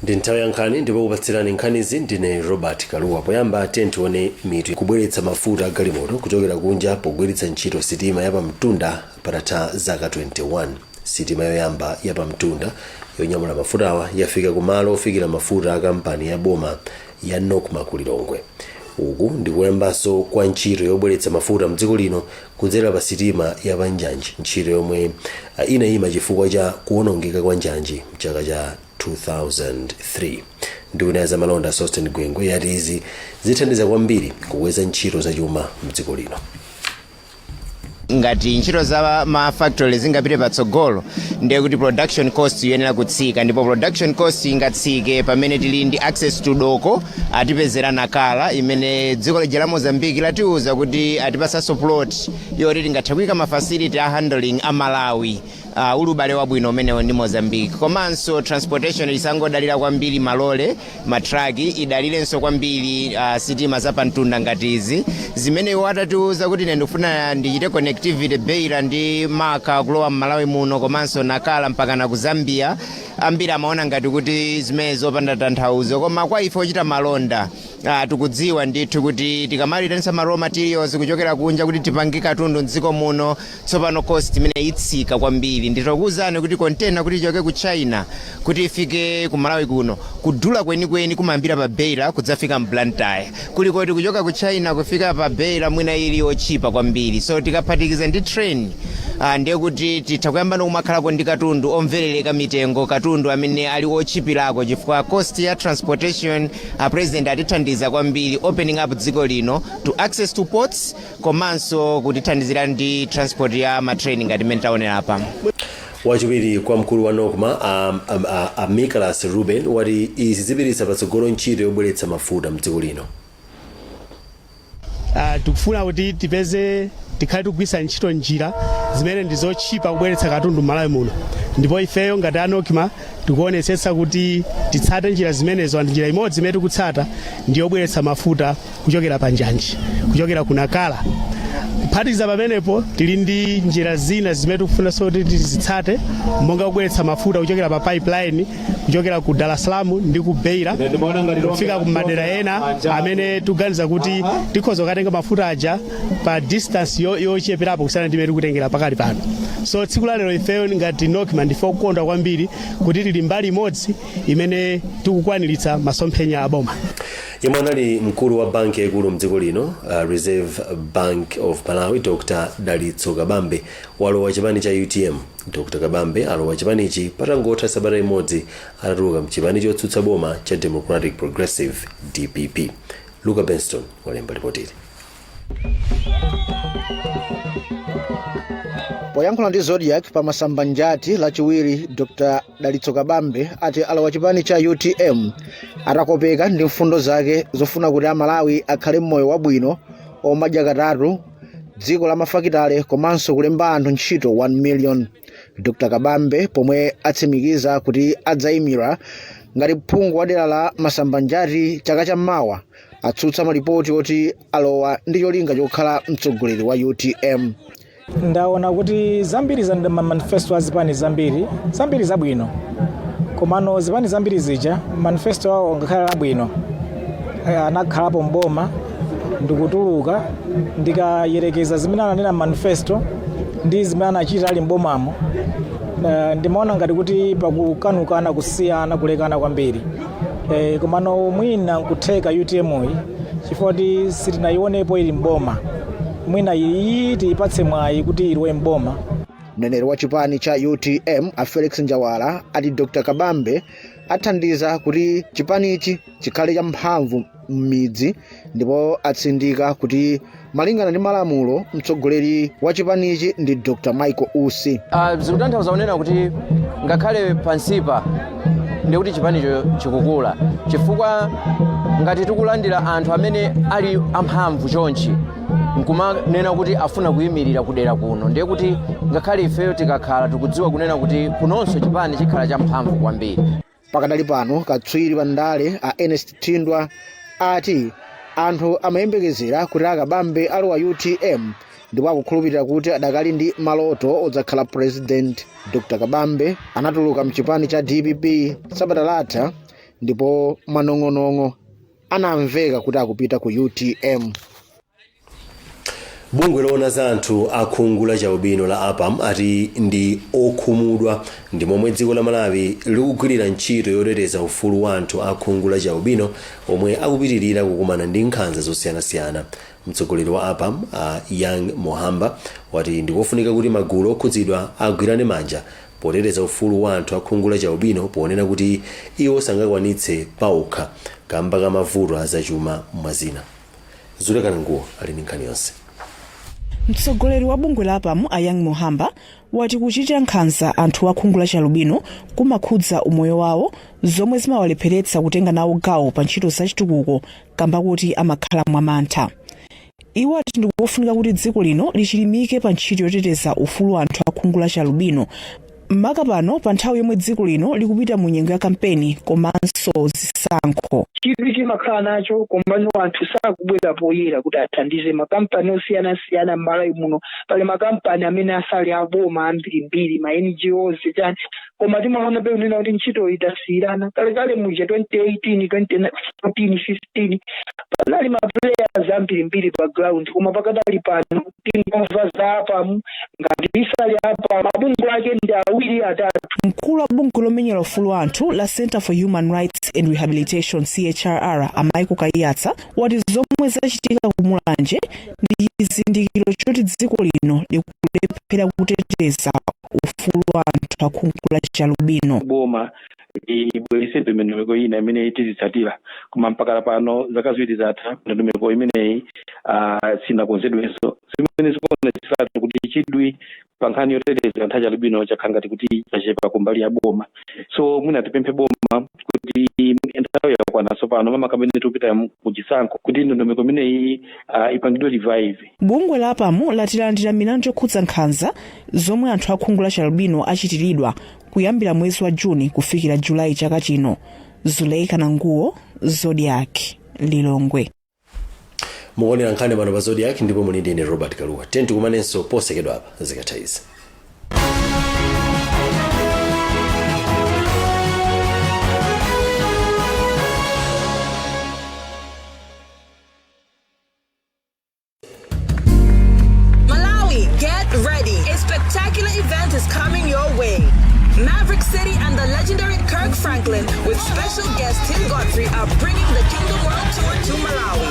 Ndi nthawi ya nkhani, ndipo kupatsirani nkhanizi ndine Robert Kaluwa. Poyamba tiye tione mitu. Kubweretsa mafuta a galimoto kuchokera kunja pogwiritsa ntchito sitima yapamtunda patatha zaka 21. Sitima yoyamba yapamtunda yonyamula mafutawa yafika kumalo ofikira mafuta a kampani ya boma ya NOCMA ku Lilongwe. Uku ndikuyambanso kwa ntchito yobweretsa mafuta mdziko lino kudzera pa sitima yapanjanji, ntchito yomwe inayima chifukwa cha kuwonongeka kwa njanji mchaka cha 2003. Nduna ya zamalonda Sosten Gwengwe yati izi zithandiza kwambiri kukweza ntchito zachuma mdziko lino. Ngati ntchito za ma factory zingapite patsogolo, ndiye kuti production cost iyenera kutsika, ndipo production cost ingatsike pamene tili ndi access to doko. Atipezera Nakala, imene dziko lija la Mozambique latiuza kuti atipasanso plot yoti tingathe kuyika ma facility a handling a Malawi. Uli ubale wabwino umenewo ndi Mozambique. Komanso transportation isangodalira kwambiri malole, matraki, idalirenso kwambiri sitima zapamtunda ngati izi zimene iwo atatiuza kuti ine ndikufuna ndichite connectivity Beira ndi Maka kulowa m'Malawi muno, komanso Nakala mpakana ku Zambia. Ambiri amaona ngati kuti zimene zopanda tanthauzo, koma kwa ife ochita malonda tikudziwa ndithu kuti tikamalitanisa ma raw materials kuchokera kunja kuti tipange katundu mdziko muno, tsopano cost imene itsika kwambiri. Nditokuwuzani kuti container kuti ichoke ku China kuti ifike ku Malawi kuno, kudula kwenikweni kumayambira pa Beira kudzafika m'Blantyre, kuli koti kuchoka ku China kufika pa Beira mwina ili yochipa kwambiri. So tikaphatikiza ndi train, ndiye kuti titha kuyamba nokumakhalako ndi katundu omverereka mitengo, katundu amene ali ochipirako chifukwa cost ya transportation. President atithandiza kwambiri opening up dziko lino to access to ports, komanso kutithandizira ndi transport ya matrain ngati mmene taonera apa. Wachiwiri kwa mkulu wa NOCMA a Nicholas Ruben wati izi zipititsa patsogolo ntchito yobweretsa mafuta mdziko lino. Tikufuna kuti tipeze, tikhale tikugwiritsa ntchito njira zimene ndi zotchipa kubweretsa katundu m'Malawi muno, ndipo ifeyo ngati a NOCMA tikuonetsetsa kuti titsate njira zimenezo. Ndi njira imodzi imene tikutsata ndi yobweretsa mafuta kuchokera pa njanji, kuchokera ku Nakala. Kuphatikiza pamenepo, tili ndi njira zina zimene tikufunanso kuti tizitsate, monga kubweretsa mafuta kuchokera pa pipeline kuchokera ku Dar es Salaam ndi ku Beira kufika ku madera ena amene tikuganiza kuti tikhoza kukatenga mafuta aja pa distance yocheperapo kusiyana ndi imene tikutengera pakali pano. So tsiku la lero ifeyo ngati NOCMA ndife okondwa kwambiri kuti tili mbali imodzi imene tikukwaniritsa masomphenya a boma. Yemwe anali mkulu wa banki yaikulu mdziko lino, Reserve Bank of Malawi, Dr Dalitso Kabambe walowa chipani cha UTM. Dr Kabambe alowa chipanichi patangotha sabata imodzi atatuluka mchipani chotsutsa boma cha Democratic Progressive, DPP. Luka Benston walemba ripotili. Poyankhula ndi Zodiak pa Masambanjati Lachiwiri, Dr Dalitso Kabambe ati alowa chipani cha UTM atakopeka ndi mfundo zake zofuna kuti Amalawi akhale mmoyo wabwino, omadya katatu, dziko la mafakitale komanso kulemba anthu ntchito 1 million. Dr Kabambe, pomwe atsimikiza kuti adzayimira ngati phungu wa dera la Masambanjati chaka chammawa, atsutsa malipoti oti alowa ndi cholinga chokhala mtsogoleri wa UTM. Ndaona kuti zambiri za ma manifesto a zipani zambiri, zambiri zabwino, komano zipani zambiri zija manifesto awo ngakhale labwino, anakhalapo mboma ndikutuluka. Ndikayerekeza zimene ananena manifesto ndi zimene anachita ali mbomamo, ndimaona ngati kuti pakukanukana, kusiyana, kulekana kwambiri. Komano mwina nkutheka UTM iyi, chifukwa kuti sitinayionepo ili mboma, mwina iyi tiyipatse mwayi kuti ilowe mboma. Mneneri wa chipani cha UTM a Felix Njawala ati Dr Kabambe athandiza kuti chipanichi chikhale champhamvu m'midzi, ndipo atsindika kuti malingana ndi malamulo, mtsogoleri wa chipanichi ndi Dr Michael Usi. Zikutanthauza kunena kuti ngakhale pansipa ndikuti chipanicho chikukula, chifukwa ngati tikulandira anthu amene ali amphamvu chonchi nkumanena kuti afuna kuyimirira kudera kuno, ndiye kuti ngakhale ifeyo tikakhala tikudziwa kunena kuti kunonso chipani chikhala champhamvu kwambiri. Pakadali pano, katswiri pa ndale a Ernest Thindwa ati anthu amayembekezera kuti akabambe alowa UTM, ndipo akukhulupirira kuti adakali ndi maloto odzakhala president. Dr Kabambe anatuluka mchipani cha DPP sabata latha. Ndipo manong'onong'o anamveka kuti akupita ku UTM. Bungwe loona za anthu akhungu la chialubino la APAM ati ndi okhumudwa ndi momwe dziko la Malawi likugwirira ntchito yoteteza ufulu wa anthu akhungu la chialubino omwe akupitirira kukumana ndi nkhanza zosiyanasiyana. Mtsogoleri wa APAM, Young Muhamba, wati ndikofunika kuti magulu okhudzidwa agwirane manja poteteza ufulu wa anthu akhungu la chialubino, ponena kuti iwo sangakwanitse paokha kamba ka mavuto azachuma mwazina. Zulekana Nguwo ali ndi nkhani yonse. Mtsogoleri wa bungwe la APAM, a Young Muhamba, wati kuchitira nkhanza anthu akhungu la chialubino kumakhudza umoyo wawo, zomwe zimawalepheretsa kutenga nawo gawo pa ntchito zachitukuko kamba kuti amakhala mwamantha. Iwo ati ndikofunika kuti dziko lino lichilimike pa ntchito yoteteza ufulu wa anthu akhungu la chialubino, maka pano pa nthawi yomwe dziko lino likupita mu nyengo ya kampeni komanso zisankho. Chidwi chimakhala nacho, komano anthu sakubwera poyera kuti athandize. Makampani osiyanasiyana m'Malawi muno, pali makampani amene asali aboma ambirimbiri, ma NGOs chani, koma timaona pe kunena kuti ntchito itasiyirana. Kalekale muja 2018, 2014, 15, panali ma players ambirimbiri pa ground, koma pakadali pano tingomva za APAM. Ngati isali APAM, mabungwe ake ndi awiri, atatu. Mkulu wa bungwe lomenyera ufulu wa anthu la Center for Human Rights and Rehabilitation, CHRR, a Michael Kaiyatsa, wati zomwe zachitika ku Mulanje ndi chizindikiro choti dziko lino likulephera kuteteza ufulu wa anthu akhungu la chialubino. Boma libweretse ndondomeko ina imene tizitsatira, koma mpaka pano zaka 2 zatha, ndondomeko imeneyi sinakonzedwenso, zimene zikuonetseratu kuti chidwi pa nkhani yoteteza anthu achialubino chakhala ngati kuti chachepa kumbali ya boma. So mwina tipemphe boma kuti nthawi yakwana tsopano, makamaka pamene tikupita kuchisankho, kuti ndondomeko imeneyi ipangidwe revive. Bungwe la APAM latilandira milandu yokhudza nkhanza zomwe anthu akhungu la chialubino achitiridwa kuyambira mwezi wa Juni kufikira Julayi chaka chino. Zuleika Nanguwo, Zodiak, Lilongwe. Mukuonera nkhani pano pa Zodiak ndipo muli ndi ine Robert Kaluwa. Tenti kumanenso posachedwa apa zikatha izi. Malawi, get ready. A spectacular event is coming your way. Maverick City and the legendary Kirk Franklin with special guest Tim Godfrey are bringing the Kingdom World Tour to Malawi.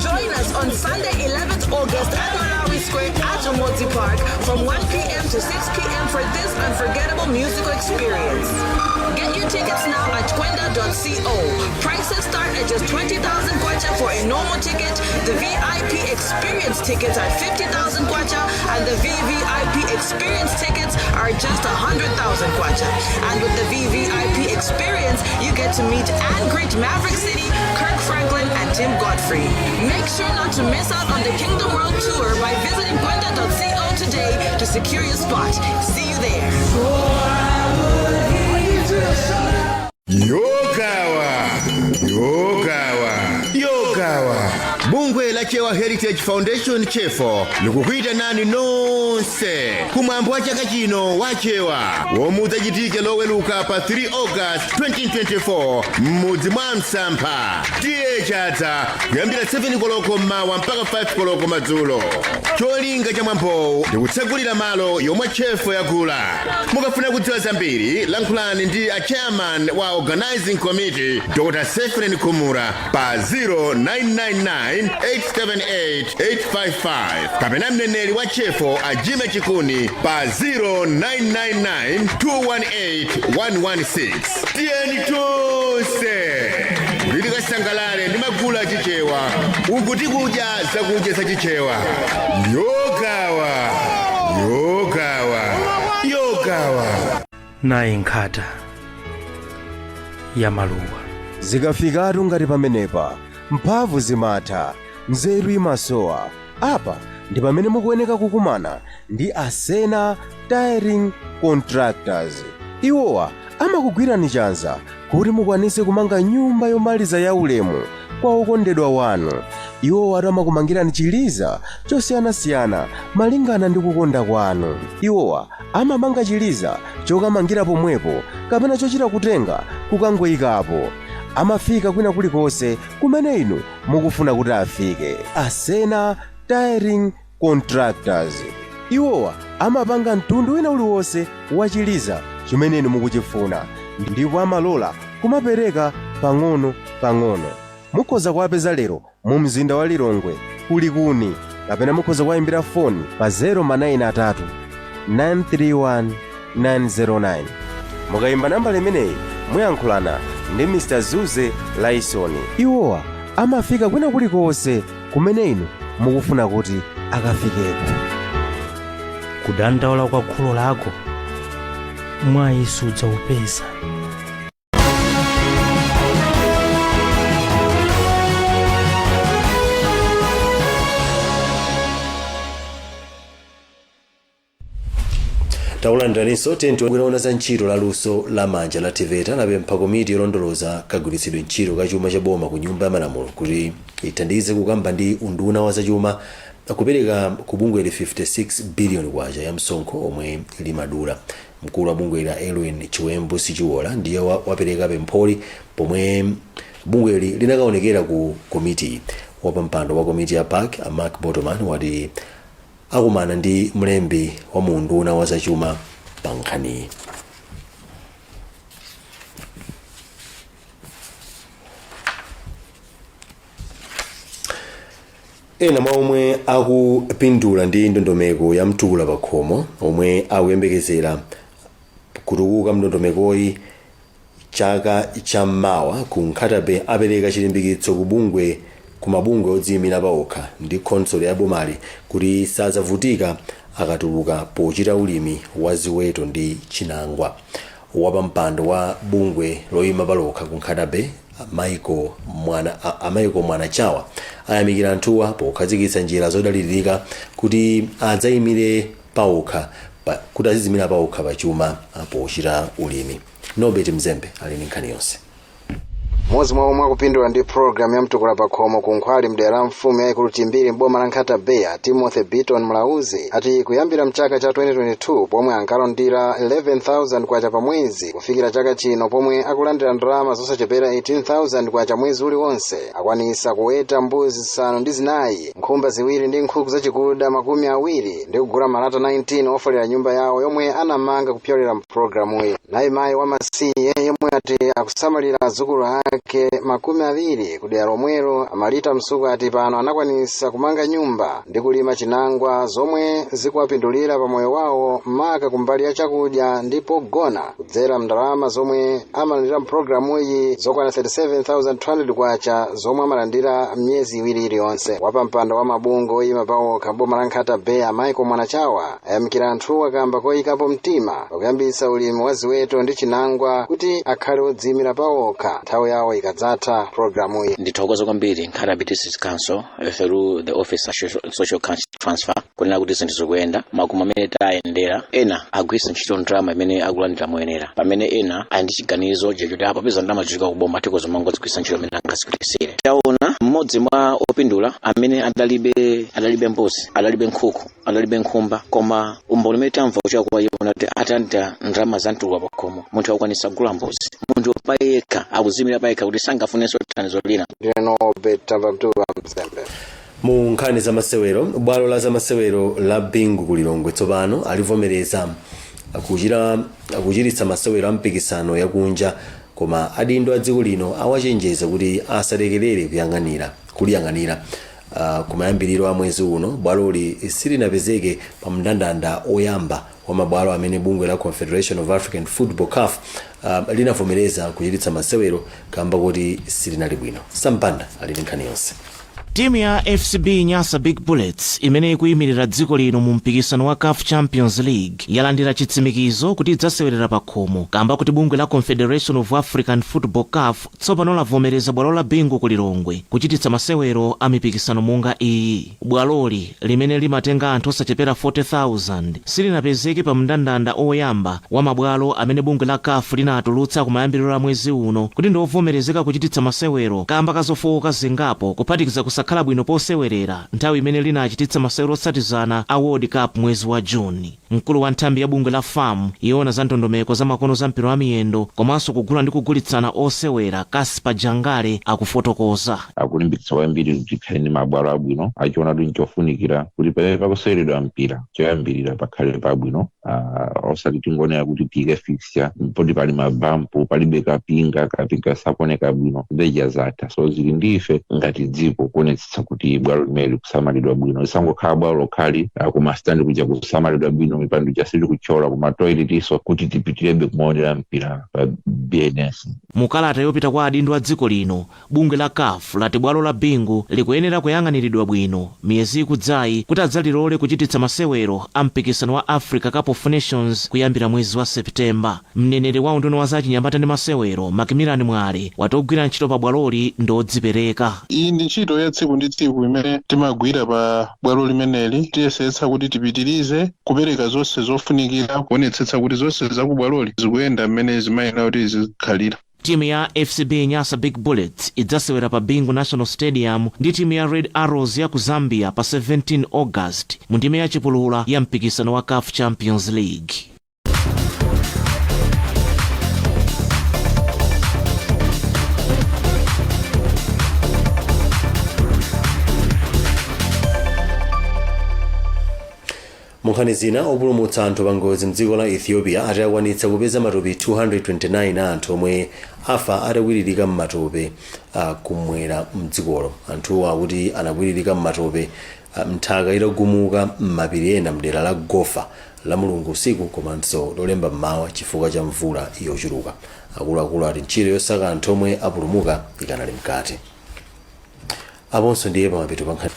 Join us on Sunday, 11th August at Malawi Square at Umodzi Park from 1 p.m. to 6 p.m. for this unforgettable musical experience. Get your tickets now at kwenda.co. Prices start at just 20,000 kwacha for a normal ticket. The VIP experience tickets are 50,000 kwacha and the VVIP experience tickets are just 100,000 kwacha. And with the VVIP experience, you get to meet and greet Maverick City, Kirk Franklin, and Tim Godfrey. Make sure not to miss out on the Kingdom World Tour by visiting kwenda.co today to secure your spot. See you there. Yogawa, yogawa, yogawa! Bungwe la Chewa Heritage Foundation, CHEFO, likukuyitanani nonse kumwambo wa chaka chino wa Chewa womwe udzachitike Loweluka pa 3 August 2024 m'mudzi mwa Msampha, T/A Chadza, kuyambira 7 koloko mmawa mpaka 5 koloko madzulo. Cholinga cha mwambowu ndikutsegulira malo yomwe CHEFO yagula. Mukafuna kudziwa zambiri, lankhulani ndi a chairman wa organizing committee, Dr Sefren Kumura, pa 0999 878 855 kapena mneneri wa CHEFO, a Jime Chikuni, pa 0999 218 116. Tiyeni tonse kuti tikasangalale ndi magulu achichewa uku tikudya zakudya zachichewa. Yogawa, yogawa, yogawa! Nayi nkhata ya maluwa. Zikafikatu ngati pamenepa, mphamvu zimatha, nzeru imasowa. Apa ndi pamene mukuyeneka kukumana ndi Asena Tiling Contractors. Iwowa amakugwirani chanza kuti mukwanise kumanga nyumba yomaliza ya ulemu kwa okondedwa wanu. Iwowa amakumangirani chiliza chosiyanasiyana malingana ndi kukonda kwanu. Iwowa amamanga chiliza chokamangira pomwepo kapena chochita kutenga kukangoyikapo. Amafika kwina kulikonse kumene inu mukufuna kuti afike. Asena Tiling Contractors, iwowa amapanga mtundu wina uliwonse wa chiliza chimene inu mukuchifuna, ndipo amalola kumapereka pang'ono pang'ono. Mukhoza kuwapeza lero mu mzinda wa Lilongwe kulikuni, kapena mukhoza kuwayimbira foni pa 093 931 909. Mukayimba nambala imeneyi muyankhulana ndi Mr Zuze Laisoni. Iwowa amafika kwina kulikonse kumene inu mukufuna kuti akafikeko. Kudandaula kwa kholo lako mwayi sudzaupeza. Takulandiraninso. Tentiona za ntchito la luso lamanja la TEVETA lapempha komiti yolondoloza kagwiritsidwe ntchito ka chuma cha boma ku Nyumba ya Malamulo kuti ithandize kukamba ndi unduna wa zachuma kupereka ku bungweli 56 billion kwacha ya msonkho omwe limadula. Mkulu wa bungweli la Elwin Chiwembu Sichiwola ndiye wapereka pempholi pomwe bungweli linakaonekera ku komiti. Wapampando wa komiti ya PAC, a Mark Botoman, wati akumana ndi mlembi wa muunduna wa zachuma pa nkhaniyi. Ena mwa omwe akupindula ndi ndondomeko ya Mtukula Pakhomo omwe akuyembekezera kutukuka mndondomekoyi chaka cham'mawa ku Nkhata Bay apereka chilimbikitso ku mabungwe odziyimira paokha ndi khonsolo ya bomali kuti sadzavutika akatuluka pochita ulimi wa ziweto ndi chinangwa. Wapampando wa bungwe loyima palokha ku Nkhata Bay, a Michael Mwanachawa, ayamikira anthuwa pokhazikitsa njira zodalirika kuti adzayimire paokha kuti azizimira paokha pachuma pochita ulimi. Norbert Mzembe ali ndi nkhani yonse. Mmodzi mwa omwe akupindula ndi pulogalamu ya Mtukula Pakhomo ku Nkhwali mdera la mfumu yayikulu Timbiri m'boma la Nkhata Bay, Timothy Beaton Mlauzi, ati kuyambira mchaka cha 2022 pomwe ankalandira 11,000 kwacha pa mwezi kufikira chaka chino pomwe akulandira ndalama zosachepera 18,000 kwacha mwezi uliwonse, akwanisa kuweta mbuzi 4, nkhumba 2 ndi nkhuku zachikuda 20 ndi kugula malata 19 ofolera nyumba yawo yomwe anamanga kupyolera mpulogalamuyi. Naye mayi wamasiye yemwe ati akusamalira azukulu ake 20 kudera lomwelo, Amalita Msuku, ati pano anakwanisa kumanga nyumba ndi kulima chinangwa zomwe zikuwapindulira pa moyo wawo, maka kumbali ya chakudya ndi pogona, kudzera ndalama zomwe amalandira mpulogalamuyi zokwana 37,200 kwacha zomwe amalandira miyezi 2 iliyonse. Wapampando wa mabungwe oyima pawokha boma la Nkhata Bay, Michael Mwanachawa, ayamikira anthuwa kamba koyikapo mtima pakuyambitsa ulimi wa ziweto ndi chinangwa kuti akhale odziyimira pawokha nthawi yawo ikadzatha pulogalamuyi. Ndithokoza kwambiri Nkhata Bay District Council through the Office of Social Transfer kunena kuti zinthu zikuyenda. Makomo amene tayendera, ena agwiritsa ntchito ndalama imene akulandira moyenera, pamene ena ali ndi chiganizo choti apo popeza ndalama zikuchoka kuboma tikhoza kumangozigwiritsa ntchito amene angazigwiritsire. Taona mmodzi mwa opindula amene adalibe mbuzi, adalibe nkhuku, adalibe nkhumba, koma umboni umene tamva kuchoka kwa iye unati atalandira ndalama za Mtukula Pakhomo munthu akukwanisa kugula mbuzi, munthu payekha akuziyimira payekha kuti sangafunenso thandizo lina. Ndine Norbert Tamva Mtuba Mzembe. Mu nkhani za masewero, bwalo la zamasewero la Bingu ku Lilongwe tsopano alivomereza kuchititsa masewero a mpikisano yakunja, koma adindo a dziko lino awachenjeza kuti asalekerere kuliyang'anira. Kumayambiriro a mwezi uno bwaloli silinapezeke pa mndandanda oyamba wa mabwalo amene bungwe la Confederation of African Football, CAF, linavomereza kuchititsa masewero kamba kuti silinali bwino. Sampanda ali ndi nkhani yonse. Timu ya FCB Nyasa Big Bullets imene ikuyimirira dziko lino mu mpikisano wa CAF Champions League yalandira chitsimikizo kuti idzasewerera pa khomo kamba kuti bungwe la Confederation of African Football, CAF, tsopano lavomereza bwalo la Bingu ku Lilongwe kuchititsa masewero a mipikisano monga iyi. Bwaloli limene limatenga anthu osachepera 40,000 silinapezeke pa mndandanda oyamba wa mabwalo amene bungwe la CAF linatulutsa kumayambiriro a mwezi uno kuti ndi ovomerezeka kuchititsa masewero kamba ka zofowoka zingapo, kuphatikiza kusakhala silinakhala bwino posewerera nthawi imene linachititsa masewero otsatizana a World Cup mwezi wa Juni. Mkulu wa nthambi ya bungwe la FAM yoona za ndondomeko za makono za mpira wa miyendo komanso kugula ndi kugulitsana osewera, Casper Jangale, akufotokoza. Akulimbikitsa kwambiri kuti tikhale ndi mabwalo abwino. Achiona kuti nchofunikira kuti pamene pakuseweredwa mpira, choyambirira pakhale pabwino, osati tingonera kuti tiyike fixture poti pali mabampu, palibe kapinga, kapinga sakuoneka bwino, ndeja zatha. So zili ndi ife ngati dziko kuonetsetsa kuti bwalo limene likusamalidwa bwino, lisangokhala bwalo lokhali, kuma stand kuja kusamalidwa bwino, mipando ija sitikuthyola, kuma toilet, kuti tipitirebe kumaonera mpira pa BNS. Mukalata yopita kwa adindo a dziko lino, bungwe la CAF lati bwalo la Bingu likuyenera kuyang'aniridwa bwino miyezi ikudzayi kuti adzalilole kuchititsa masewero a mpikisano wa Africa Cup of Nations kuyambira mwezi wa Septemba. Mneneri wa unduna wa zachinyamata ndi masewero, Macmillan Mwale, wati ogwira ntchito pa bwaloli ndi odzipereka. Iyi ndi ntchito ya tsiku ndi tsiku imene timagwira pa bwalo limeneli. Tiyesetsa kuti tipitirize kupereka zonse zofunikira kuonetsetsa kuti zonse zakubwaloli zikuyenda mmene zimayenera kuti zikhalira. Timu ya FCB Nyasa Big Bullets idzasewera pa Bingu National Stadium ndi timu ya Red Arrows ya ku Zambia pa 17 August mu ndime ya chipulula ya mpikisano wa CAF Champions League. Munkhani zina, opulumutsa anthu pa ngozi mdziko la Ethiopia ati akwanitsa kupeza matupi 229 a anthu omwe afa atakwiririka m'matope kumwera mdzikolo. Anthuwo akuti anakwiririka m'matope nthaka itagumuka m'mapiri ena mdera la Gofa la Mulungu usiku komanso Lolemba mmawa chifukwa cha mvula yochuluka. Akuluakulu ati ntchito yosaka anthu omwe apulumuka ikanali mkati. Aponso ndiye pamapeto pa nkhani.